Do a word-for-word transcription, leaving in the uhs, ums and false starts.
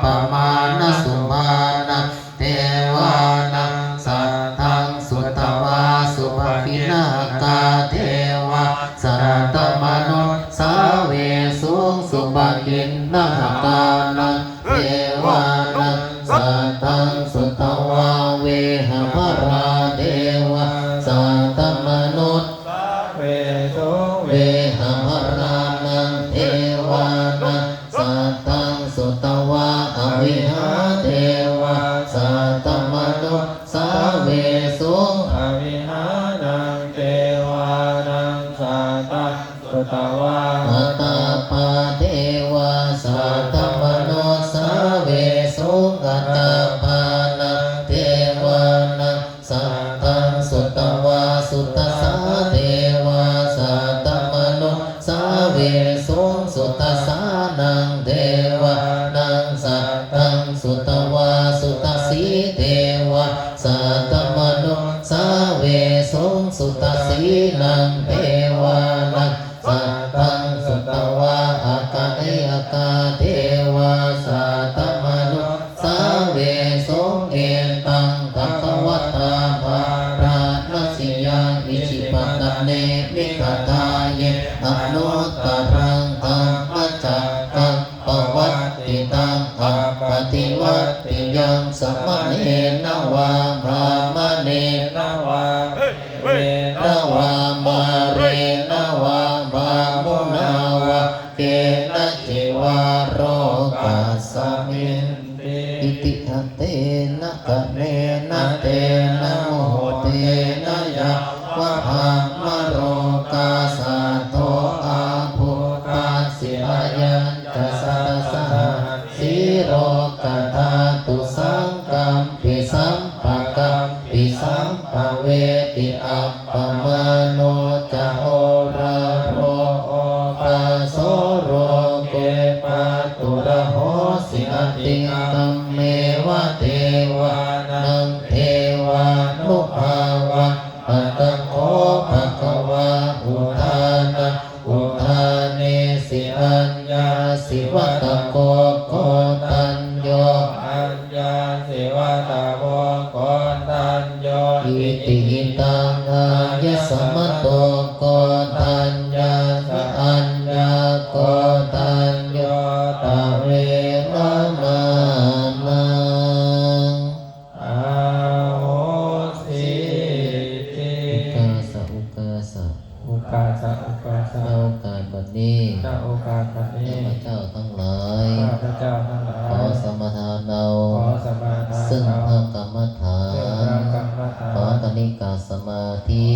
pamāṇasubhānaṃ devānaṃ saddaṃ sutvā subhakiṇhakā devā saddamanussāvesuṃ. Subhakiṇhakānaṃ devānaṃ saddaṃ sutvā vehapphalā devā saddamanussāvesuṃ. Vehapphalānaṃ devānaṃ saddaṃ sutvā avihā devā saddamanussāvesuṃ. Avihānaṃ devānaṃ saddaṃ sutvā atappā devā saddamanussāvesuṃ. Atappānaṃ devānaṃ saddaṃ sutvā sudassā devā saddamanussāvesuṃ. Sudassānaṃ devānaṃ saddaṃ sutvā sudassī devā saddamanussāvesuṃ. Sudassīnaṃ devānaṃ saddaṃ sutvā akaniṭṭhakā devā saddamanussāvesuṃ. Etaṃ bhagavatā bārāṇasiyaṃ isipatane migadāye anuttaraṃ dhammacakkaṃ pavattitaṃ appaṭivattiyaṃ samaṇena vā brāhmaṇena vā devena vā mārena vā brahmunā vā kenaci vā lokasminti. Itiha tena khaṇena tena muhuttena yāva brahmalokā saddo abbhuggacchi. Ayañca satasahassi lokadhātu saṅkampi sampakampi sampavedhi. Appamāṇo ca oḷāro obhāso loke pāturahosi atikkammeva devānaṃ devānubhāvaṃ. Atha kho bhagavā udānaṃ udānesi: Aññāsi vata bho koṇḍañño, aññāsi vata bho koṇḍañño, iti hidaṃ āyasmato koṇḍaññassa aññākoṇḍañño tveva mamaṃ ahosīti. Ukāsa, ukāsa. Ukāsa, ukāsa. ณ โอกาสบัดนี้ ณ โอกาสบัดนี้ ข้าพเจ้าทั้งหลาย ข้าพเจ้าทั้งหลาย ขอสมาทานเอา ขอสมาทานเอา ซึ่งพระกรรมฐาน ซึ่งพระกรรมฐาน ขอคณิกาสมาธิ